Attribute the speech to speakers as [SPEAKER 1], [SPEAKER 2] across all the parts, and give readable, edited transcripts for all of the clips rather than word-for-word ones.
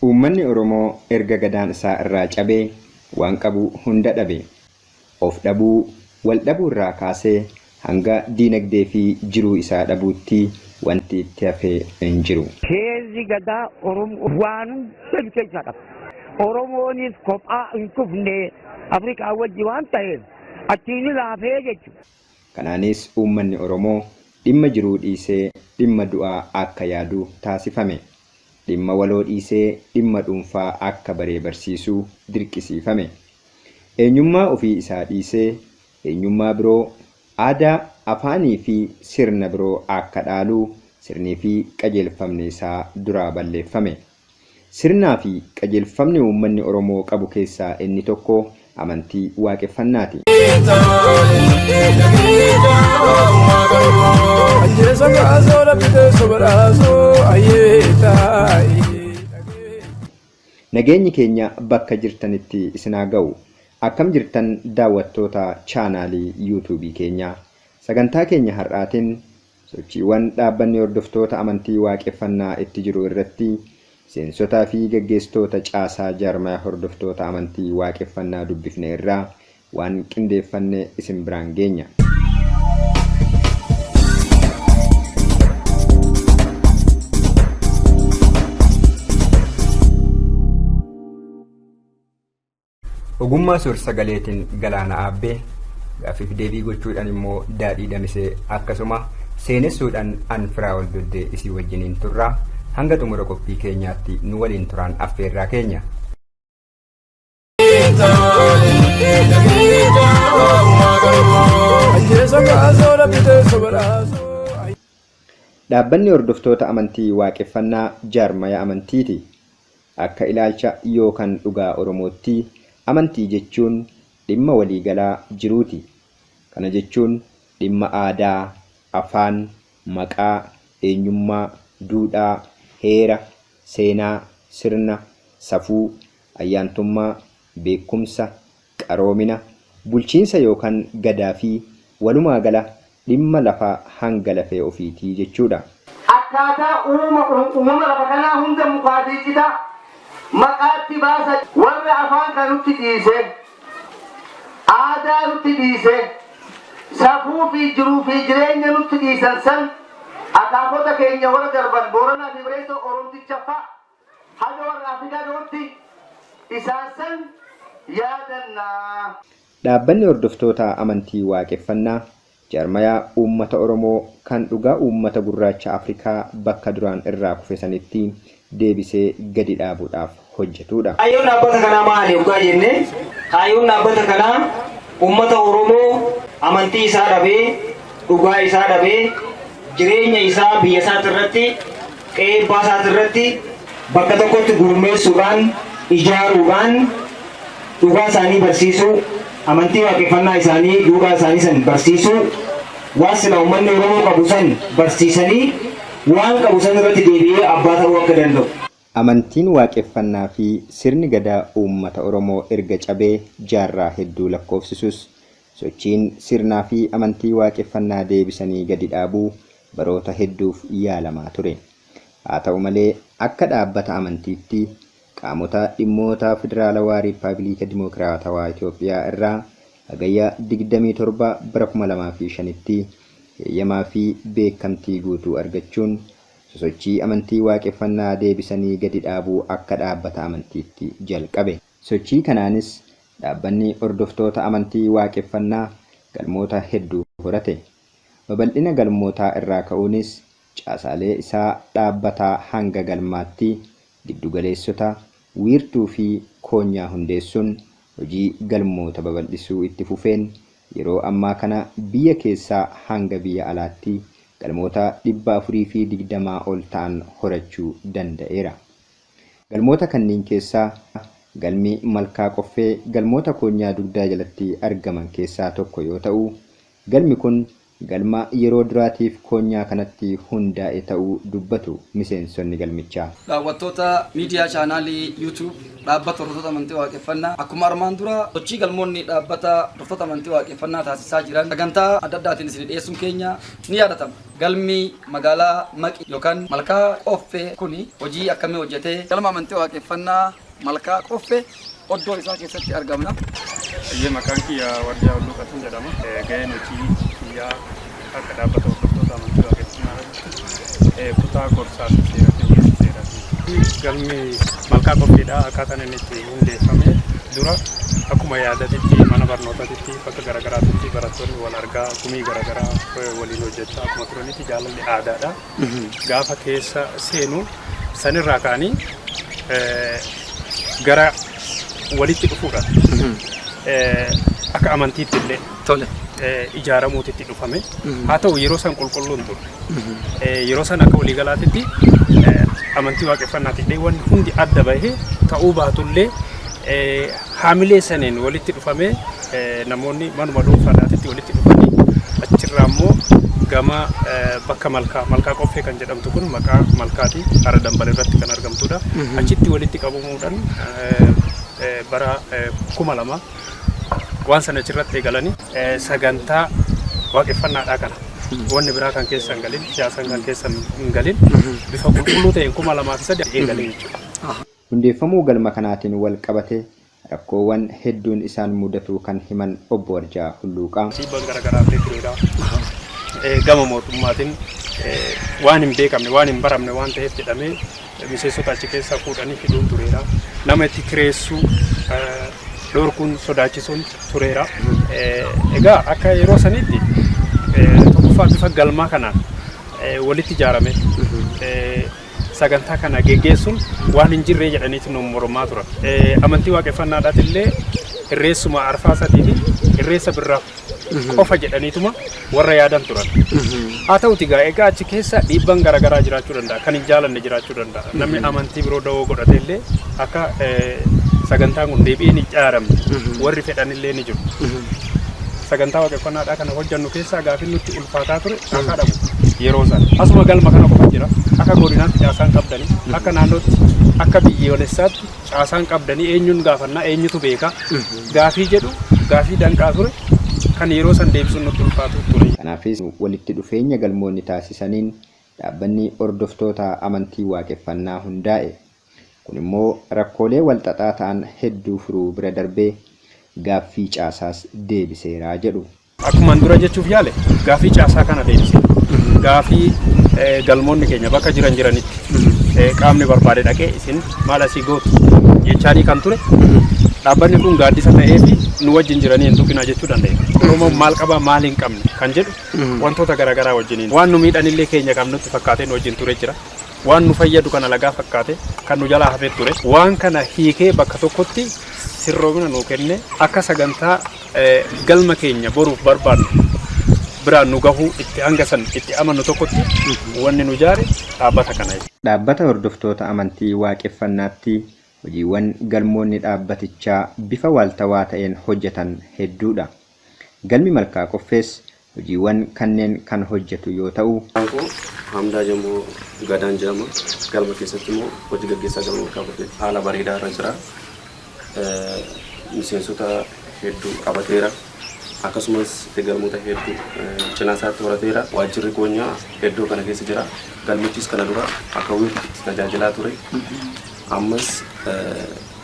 [SPEAKER 1] Uummanni Oromoo erga gadaan isaa irraa cabee waan qabu hunda dhabe. Of dhabuu, wal dhabuu irraa kaasee hanga diinagdee fi jiruu isaa dhabuutti wanti itti hafe hin jiru.
[SPEAKER 2] Seerri gadaa Oromoo waan hunda keessaa qaba. Oromoonis kophaa hin kufne Afrikaa wajji waan ta'eef achiin laafee jechuudha.
[SPEAKER 1] Kanaanis uummanni Oromoo dhimma jiruu dhiisee dhimma du'aa akka yaadu taasifame. Dhimma waloo dhiisee dhimma dhuunfaa akka baree barsiisuu dirqisiifame. Eenyummaa ofii isaa dhiisee eenyummaa biroo aadaa, afaanii fi sirna biroo akka dhaalu sirnii fi qajeelfamni isaa duraa balleeffame. Sirnaa fi qajeelfamni uummanni Oromoo qabu keessaa inni tokko amantii waaqeffannaati. Nageenyi keenya bakka jirtanitti isin haa ga'u. Akkam jirtan daawwattoota chaanaalii yuutuubii keenyaa. Sagantaa keenya har'aatiin sochiiwwan dhaabbanni hordoftoota amantii waaqeffannaa itti jiru irratti seensotaa fi gaggeessitoota caasaa jaarmaya hordoftoota amantii waaqeffannaa dubbifne irraa waan qindeeffanne isin biraan geenya. Ogummaa suur-sagaleetiin Galaana Aabbee gaaffiif deebii gochuudhaan immoo Daadhii Damisee akkasuma seenessuudhaan an Firaa'ol Doddee isii wajjiniin turraa hanga xumura qophii keenyaatti nu waliin turaan affeerraa keenya. Dhaabbanni hordoftoota amantii waaqeffannaa jaarmaya amantiiti. Akka ilaalcha yookan dhugaa Oromootti amantii jechuun dhimma waliigalaa jiruuti. Kana jechuun dhimma aadaa, afaan, maqaa, eenyummaa, duudhaa, heera, seenaa, sirna, safuu, ayyaantummaa, beekumsa, qaroomina, bulchiinsa yookan Gadaa fi walumaa gala dhimma lafa hanga lafee ofiitii jechuudha.
[SPEAKER 3] Akkaataa uuma uumama lafa kanaa hunda mukaa fi citaa maqaatti baasa. Warra afaan kana nutti dhiise, aadaa nutti dhiise, safuu fi jiruu fi jireenya nutti dhiisan san akaakota keenya warra darban Booranaa fi Bireessoo Oromticha fa'a haga warra Afrikaa gahutti isaan san yaadanna.
[SPEAKER 1] Dhaabbanni hordoftoota amantii Waaqeffannaa jaarmaya uummata Oromoo kan dhugaa uummata gurraacha Afrikaa bakka duraan irraa kufe sanitti deebisee gadi dhaabuudhaaf hojjetuudha.
[SPEAKER 4] Kaayyoon dhaabbata kanaa maali hoggaa jenne, kaayyoon dhaabbata kanaa uummata Oromoo amantii isaa dhabee, dhugaa isaa dhabee, jireenya isaa biyya isaatirratti, qe'ee abbaa isaatirratti bakka tokkotti gurmeessuudhaan, ijaaruudhaan dhugaa isaanii barsiisuu, amantii waaqeffannaa isaanii, duudhaa isaanii san barsiisuu, waan sila uummanni Oromoo qabu san barsiisanii waan qabu san irratti deebi'ee abbaa ta'uu akka danda'u.
[SPEAKER 1] Amantiin Waaqeffannaa fi sirni Gadaa uummata Oromoo erga cabee jaarraa hedduu lakkoofsisus, sochiin sirnaa fi amantii Waaqeffannaa deebisanii gadi dhaabuu baroota hedduuf yaalamaa ture. Haa ta'u malee, akka dhaabbata amantiitti qaamota dhimmoota Federaalawaa Riippaabiliika Dimookiraatawaa Itoophiyaa irraa Hagayya 27 bara 2005tti heeyyamaa fi beekamtii guutuu argachuun sosochii amantii Waaqeffannaa deebisanii gadi dhaabuu akka dhaabbata amantiitti jalqabe. Sochii kanaanis dhaabbanni hordoftoota amantii Waaqeffannaa galmoota hedduu horate. Babal'ina galmootaa irraa ka'uunis caasaalee isaa dhaabbataa hanga galmaatti giddugaleessota, wiirtuu fi koonyaa hundeessuun hojii galmoota babal'isuu itti fufeen yeroo ammaa kana biyya keessaa hanga biyya alaatti galmoota 420 ol ta'an horachuu danda'eera. Galmoota kanniin keessaa galmi Malkaa Qoffee galmoota koonyaa dugdaa jalatti argaman keessaa tokko yoo ta'u, galmi kun galma yeroo duraatiif koonyaa kanatti hundaa'e ta'uu dubbatu miseensonni galmichaa.
[SPEAKER 5] Daawwattoota miidiyaa chaanaalii YouTube dhaabbata hordoftoota amantii waaqeffannaa akkuma armaan dura sochii galmoonni dhaabbata hordoftoota amantii waaqeffannaa taasisaa jiran sagantaa adda addaatiin isin dhiyeessuun keenya ni yaadatama. Galmi magaalaa Maqii yookaan Malkaa Qoffee kuni hojii akkamii hojjetee galma amantii waaqeffannaa Malkaa Qoffee oddoo isaa keessatti argamna.
[SPEAKER 6] Maqaan kiyya Warjaa Olluuqatuu jedhama. Gaheen hojii kiyyaa akka dhaabbata hordoftoota amantii waaqeffannaa irratti kutaa gorsaa fi seeraa fi seeraati. Galmi Malkaa Qoffeedha. Akkaataan inni itti hundeeffame dura akkuma yaadatitti mana barnootaatti bakka garaagaraatti barattoonni wal argaa gumii garaagaraa waliin hojjechaa akkuma turanitti jaalalli aadaadha. Gaafa keessa seenu sanirraa ka'anii gara walitti dhufuudha. Akka amantiitti illee ijaaramuutitti dhufame. Haa ta'u yeroo san qulqulluun turre. Yeroo san akka waliigalaatitti amantii waaqeffannaatti illee wanti hundi adda bahee ta'uu baatullee haamilee saniin walitti dhufame namoonni manuma dhuunfaadhaatitti walitti dhufanii achirraa immoo gama bakka malkaa qoffee kan jedhamtu kun maqaa malkaati hara dambal irratti kan argamtudha. Achitti walitti qabamuudhaan bara 2000 waan sana achirratti eegalanii sagantaa waaqeffannaadhaa kana. Wanni biraa kan keessa hin galin, siyaasaan kan keessa hin galin bifa qulqulluu ta'een 2003 eegalee jechuudha.
[SPEAKER 1] Hundeeffamuu galma kanaatiin wal qabate rakkoowwan hedduun isaan mudatu kan himan obbo Warjaa Hulluuqaa.
[SPEAKER 6] Dhiibbaan garaagaraa illee tureera. Gama mootummaatiin waan hin beekamne waan hin baramne waan ta'eef jedhamee miseensota achi keessaa fuudhanii hidhuun tureera. Nama itti kireessuu dhorkuun sodaachisuun tureera. Egaa akka yeroo sanitti tokkoffaa bifa galmaa kanaan walitti ijaarame sagantaa kana geggeessuun waan hin jirre jedhaniitu nu mormaa turan. Amantii waaqeffannaadhaati illee irreessuma arfaasatii fi irreessa birraa qofa jedhaniituma warra yaadan turan. Haa ta'uti egaa achi keessa dhiibbaan garaagaraa jiraachuu danda'a. Kan hin jaalanne jiraachuu danda'a. Namni amantii biroo dawoo godhate illee akka sagantaan kun deebi'ee hin ijaaramne warri fedhan illee ni jiru. Sagantaa waaqeffannaadhaa kana hojjannu keessaa gaafii nutti ulfaataa ture caasaa dhabu yeroo sana. Asuma galma kana qofa jira. Akka godinaatti caasaan qabdanii, akka naannootti, akka biyyoolessaatti caasaan qabdanii eenyuun gaafannaa eenyutu beeka gaafii jedhu gaafii danqaa ture kan yeroo san deebisuun nutti ulfaatu ture.
[SPEAKER 1] Kanaafis walitti dhufeenya galmoonni taasisaniin dhaabbanni hordoftoota amantii waaqeffannaa hundaa'e. Kun immoo rakkoolee walxaxaa ta'an hedduu furuu bira darbee gaaffii caasaas deebiseera jedhu.
[SPEAKER 6] Akkuma dura jechuuf yaale gaaffii caasaa kana deebise. Gaaffii galmoonni keenya bakka jiran jiranitti qaamni barbaade dhaqee isin maal asii gootu jechaanii kan ture dhaabbanni kun gaaddisa ta'ee fi nu wajjin jiranii hin tuqinaa jechuu dandeenya. Oromoon maal qabaa maal hin qabne kan jedhu wantoota garaagaraa wajjiniin waan nu miidhanillee keenya kan nutti fakkaatee nu wajjin ture jira. Waan nu fayyadu kana lagaa fakkaate kan nu jalaa hafee ture. Waan kana hiikee bakka tokkotti sirroomina nuu kenne akka sagantaa galma keenya boruuf barbaadnu biraan nu gahuu itti hanga san itti amannu tokkotti wanni nu jaare dhaabbata kana.
[SPEAKER 1] Dhaabbata hordoftoota amantii waaqeffannaatti hojiiwwan galmoonni dhaabbatichaa bifa waaltawaa ta'een hojjetan hedduudha. Galmi Malkaa Qoffees hojiiwwan kanneen kan hojjetu yoo ta'u.
[SPEAKER 7] Hamdaa Jamoo Gadaan jedhama. Galma keessatti immoo hojii gaggeessaa galma Malkaa Qoffeeti. Haala bareedaa irra jira. Miseensota hedduu qabateera. Akkasumas galmoota hedduu cinaa isaatti horateera. Waajjirri koonyaa iddoo kana keessa jira. Galmichis kana dura akka wiirtuutti tajaajilaa ture. Ammas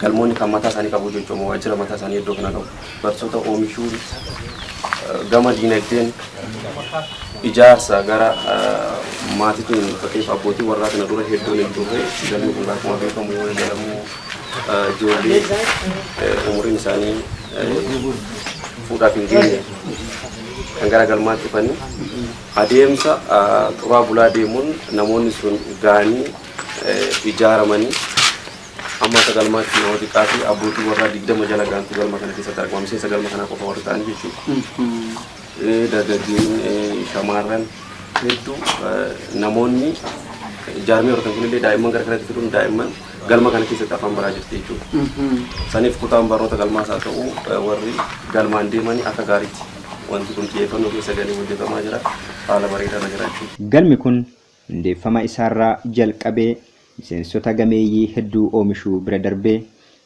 [SPEAKER 7] galmoonni kan mataa isaanii qabu jechuudha. Waajjira mataa isaanii iddoo kana qabu. Barsiisota oomishuun gama diinagdeen ijaarsa gara maatiitiin fakkeenyaaf abbootii warraa kana dura hedduun hin turre galmi kun akkuma beekamu yoo jedhamu ijoollee umuriin isaanii fuudhaaf hin geenye kan gara galmaatti dhufanii adeemsa xuraa bulaa deemuun namoonni sun ga'anii ijaaramanii amma akka galmaatti nama xiqqaa fi abbootii warraa 20 jala ga'antu galma kana keessatti argama. Miseensa galma kanaa qofa warra ta'an jechuudha. Dargaggeeyyiin shamarran hedduu namoonni jaarmee horatan kunillee daa'imman gara kanatti fiduun daa'imman galma kana keessatti afaan baraa jirti jechuudha. Saniif kutaan barnoota galmaas haa ta'u warri galmaan deemanii akka gaariitti Wanti kun xiyyeeffannoo keessa galee hojjetamaa jira. Haala bareedaa jira jechuudha.
[SPEAKER 1] Galmi kun hundeeffama isaarraa jalqabee miseensota gameeyyii hedduu oomishuu bira darbee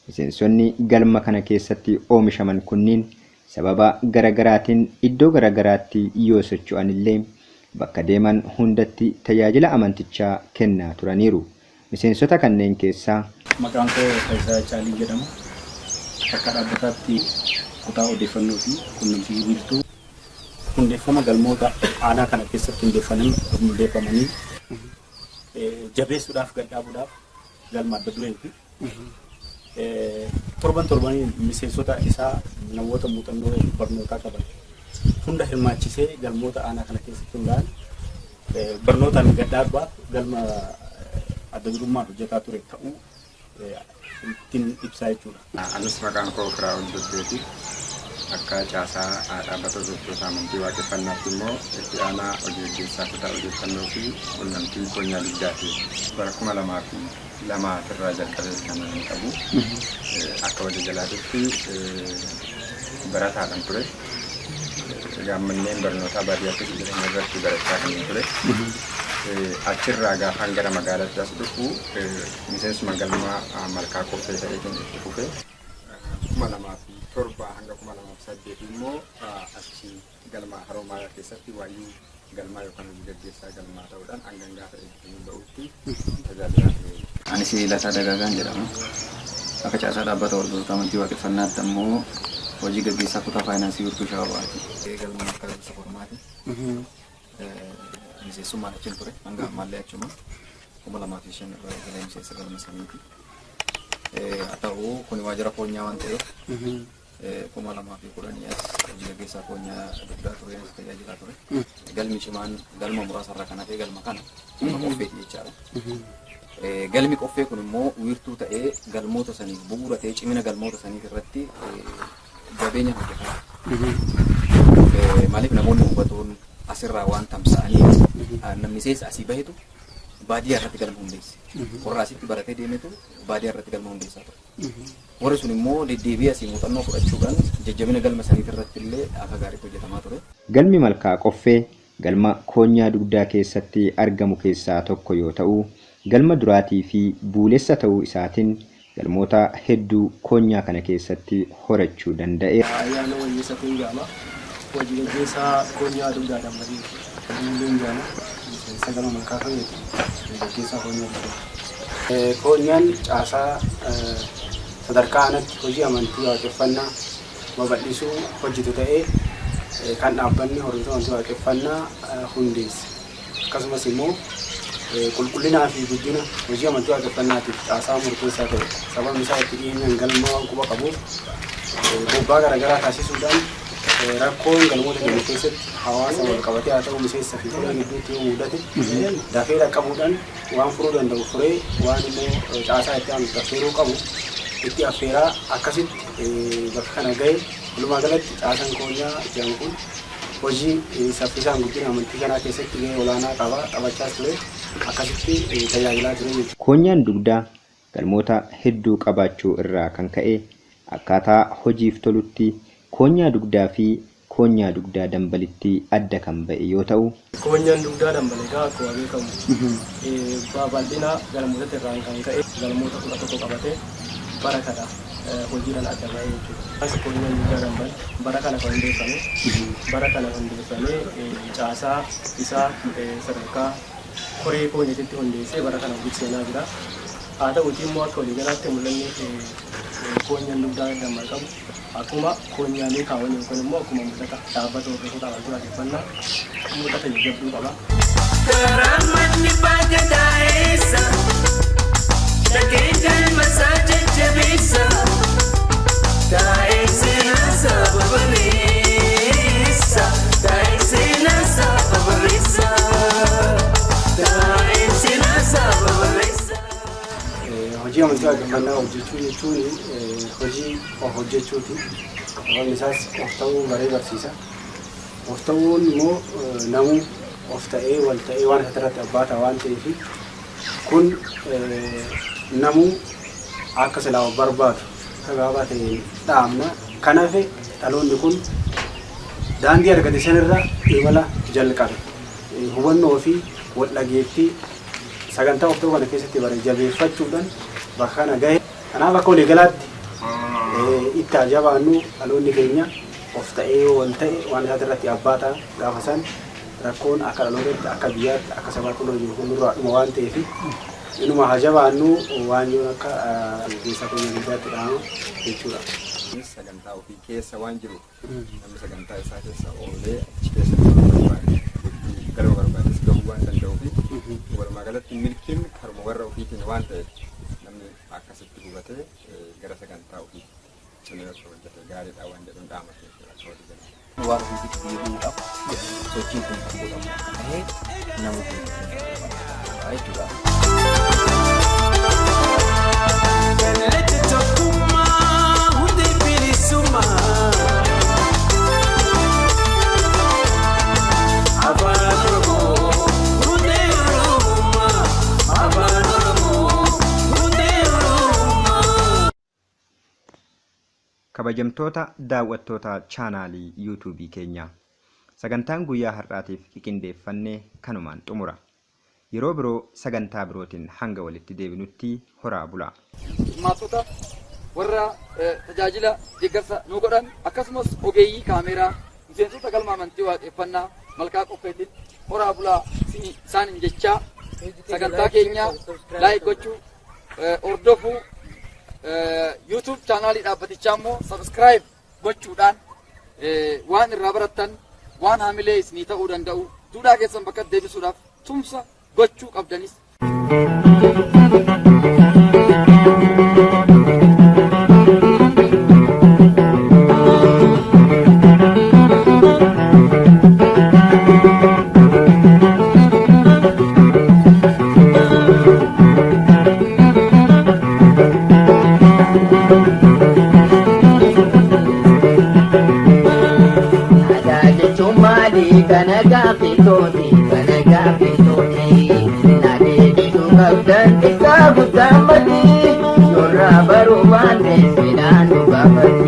[SPEAKER 1] miseensonni galma kana keessatti oomishaman kunniin sababa garagaraatiin iddoo garagaraatti yoo socho'an illee bakka deeman hundatti tajaajila amantichaa kennaa turaniiru. Miseensota kanneen keessaa
[SPEAKER 8] maqaan koo Faayisaa Caalii jedhama. Akka dhaabbataatti kutaa odeeffannoo fi quunnamtii wiirtuu hundeeffama galmoota aanaa kana keessatti hundeeffamanii jabeessuudhaaf gadhaabuudhaaf galma adda dureeti. Torban torbaniin miseensota isaa namoota muuxannoo barnootaa qaban hunda hirmaachisee galmoota aanaa kana keessatti hundaa'an barnootaan gadhaabuudhaaf galma adda durummaan hojjetaa ture ta'uu ittiin ibsaa jechuudha.
[SPEAKER 9] Anis maqaan koo Firaa'ol Dubbeeti. Akka caasaa dhaabbata hordoftoota amantii waaqeffannaatti immoo itti aanaa hojii gaggeessaa kutaa odeeffannoo fi quunnamtii koonyaa dugdaati. Bara 2002 irraa jalqabee kan inni qabu. Akka walii galaatitti barataadhaan ture. Egaa manneen barnootaa baadiyyaa keessa jiran irratti barachaa kan ture. Achirraa gaafaan gara magaalaatti as dhufu miseensuma galmaa malkaa qophee ta'eetiin itti fufe. 2007 hanga 2008 immoo achi galma Haroomaa keessatti waayyuu galmaa yookaan hojii gaggeessaa galmaa ta'uudhaan hangan gaafa eebbifamee ba'utti tajaajilaa ture.
[SPEAKER 10] Anis Lataa Dagaagaan jedhama. Akka caasaa dhaabbata hordoftoota amantii waaqeffannaatti ammoo hojii gaggeessaa kutaa faayinaansii wiirtuu Shawaa Bahaati. Galma malkaa gosa kormaati. Miseensummaan achiin ture hanga ammaallee achuma 2005 irraa eegalee miseensa galma saniiti. Haa ta'u kun waajjira koonyaa waan ta'eef 2010 as hojii gaggeessaa koonyaa dugdaa ture as tajaajilaa ture. Galmi cimaan galma muraasa irraa kan hafe galma kana galma qoffeeti jechaadha. Galmi qoffee kun immoo wiirtuu ta'ee galmoota saniif bu'uura ta'ee cimina galmoota saniif irratti jabeenya hojjetaa. Maaliif namoonni hubatoon asirraa waan tamsa'aniif namni miseensa asii bahetu baadiyyaa irratti galma hundeesse. Warra asitti baratee deemetu baadiyyaa irratti galma hundeessaa ture. Warri sun immoo deddeebi'ee asii muuxannoo fudhachuudhaan jajjabina galma saniif irratti illee akka gaariitti hojjetamaa ture.
[SPEAKER 1] Galmi malkaa qoffee galma koonyaa dugdaa keessatti argamu keessaa tokko yoo ta'u, galma duraatii fi buulessa ta'uu isaatiin galmoota hedduu koonyaa kana keessatti horachuu danda'e.
[SPEAKER 11] Ayyaana wayyeessa kun gaama. Hojii gaggeessaa koonyaa dugdaa dambalii.
[SPEAKER 8] Hundeen jaana miseensa galma malkaa fayyadu gaggeessaa koonyaa dugdaa. Koonyaan caasaa sadarkaa aanaatti hojii amantii waaqeffannaa babal'isuu hojjetu ta'ee kan dhaabbanni hordoftoota amantii waaqeffannaa hundeesse. Akkasumas immoo qulqullinaa fi guddina hojii amantii waaqeffannaatiif caasaa murteessaa ta'e. Sababni isaa itti dhiyeenyaan galma waan quba qabuuf bobbaa garaagaraa taasisuudhaan rakkoon galmoota keenya keessatti hawaasa wal qabatee haa ta'u miseensa fi furee gidduutti yoo mudate dafee dhaqqabuudhaan waan furuu danda'u furee waan immoo caasaa itti aanu affeeruu qabu itti affeeraa akkasitti bakka kana ga'e. Walumaa galatti caasaan koonyaa jedhamu kun hojii saffisaan guddina amantii kanaa keessatti gahee olaanaa qaba taphachaas ture akkasitti tajaajilaa ture jechuudha.
[SPEAKER 1] Koonyaan dugdaa galmoota hedduu qabaachuu irraa kan ka'e akkaataa hojiif tolutti koonyaa dugdaa fi koonyaa dugdaa dambalitti adda kan ba'e yoo ta'u.
[SPEAKER 11] Koonyaan dugdaa dambal egaa akkuma beekamu babal'ina galmoota irraan kan ka'e galmoota 11 qabatee bara kana hojiidhaan adda ba'e jechuudha. As koonyaan dugdaa dambal bara kana kan hundeeffame caasaa isaa sadarkaa koree koonyaatitti hundeessee bara kana hojii seenaa jira. Haa ta'uutii immoo akka waliigalaatti mul'anni koonyaan dugdaa dambal qabu akkuma koonyaalee kaawwan yookaan immoo akkuma mul'ata dhaabbata hordoftoota amantii waaqeffannaa mul'ata jajjabduu qaba.
[SPEAKER 12] Karaammanni baga taa'eessa dhagee galma isaa jajjabeessa taa'ee seenaa saba barreessa taa'ee seenaa saba barreessa taa'ee seenaa saba barreessa.
[SPEAKER 8] Hojii amantii waaqeffannaa hojjechuu jechuun hojii of hojjechuuti. Sababni isaas of ta'uu baree barsiisa. Of ta'uun immoo namuu of ta'ee wal ta'ee waan isa irratti abbaa ta'a waan ta'eef kun namuu akka silaa of barbaadu akka gabaabaa ta'een dhaabna. Kanaaf dhaloonni kun Daandii argate sanirra imala jalqabe. Hubannoo fi wal dhageettii sagantaa of ta'uu kana keessatti bare jabeeffachuudhaan bakka kana gahe. Kanaaf akka waliigalaatti itti haa jabaannu, dhaloonni keenya of ta'ee wal ta'e waan isaati irratti abbaa ta'a. Gaafa san rakkoon akka dhalootatti, akka biyyaatti, akka sabaatti nurra jiru kun nurraa dhuma waan ta'eef inuma haa jabaannu waan jiru akka gaggeessaa keenya guddaatti dhaama jechuudha.
[SPEAKER 9] Sagantaa ofii keessa waan jiru, namni sagantaa isaa keessa oolee achi keessatti barbaade galma barbaades gahuu waan danda'uu fi walumaa galatti milkiin karuma warra ofiitiin waan ta'eef, namni akkasitti hubatee gara sagantaa ofii cimee osoo hojjete gaariidha waan jedhuun dhaamate jechuudha akka walii galatti.
[SPEAKER 10] Waan ofiitti deebi'uudhaaf sochiin kun kan godhamu akka ta'e nama jechuudha.
[SPEAKER 12] Kallacha tokkummaa, hundee bilisummaa. Afaan Oromoo, hundee Oromummaa. Afaan Oromoo, hundee Oromummaa.
[SPEAKER 1] Kabajamtoota daawwattoota chaanaalii yuutuubii keenyaa, sagantaan guyyaa har'aatiif qindeeffanne kanumaan xumura. Yeroo biroo sagantaa birootiin hanga walitti deebinutti horaa bulaa.
[SPEAKER 5] Hirmaattota warra tajaajila deeggarsa nu godhan, akkasumas ogeeyyii kaameeraa, miseensota galma amantii waaqeffannaa Malkaa Qoffeetiin horaa bulaa isaaniin jechaa, sagantaa keenya like gochuu, hordofuu, YouTube chaanaalii dhaabbatichaa immoo subscribe gochuudhaan waan irraa barattan, waan haamilee isinii ta'uu danda'u, duudhaa keessan bakka deebisuudhaaf tumsa gochuu qabdanis.
[SPEAKER 13] Aadaa jechuun maali? Kana gaaffitooti, kana gaaffitooti. Na deebisuu qabdan xiqqaa guddaa mati. Yorraa baruu baanne seenaan nu gaafatti.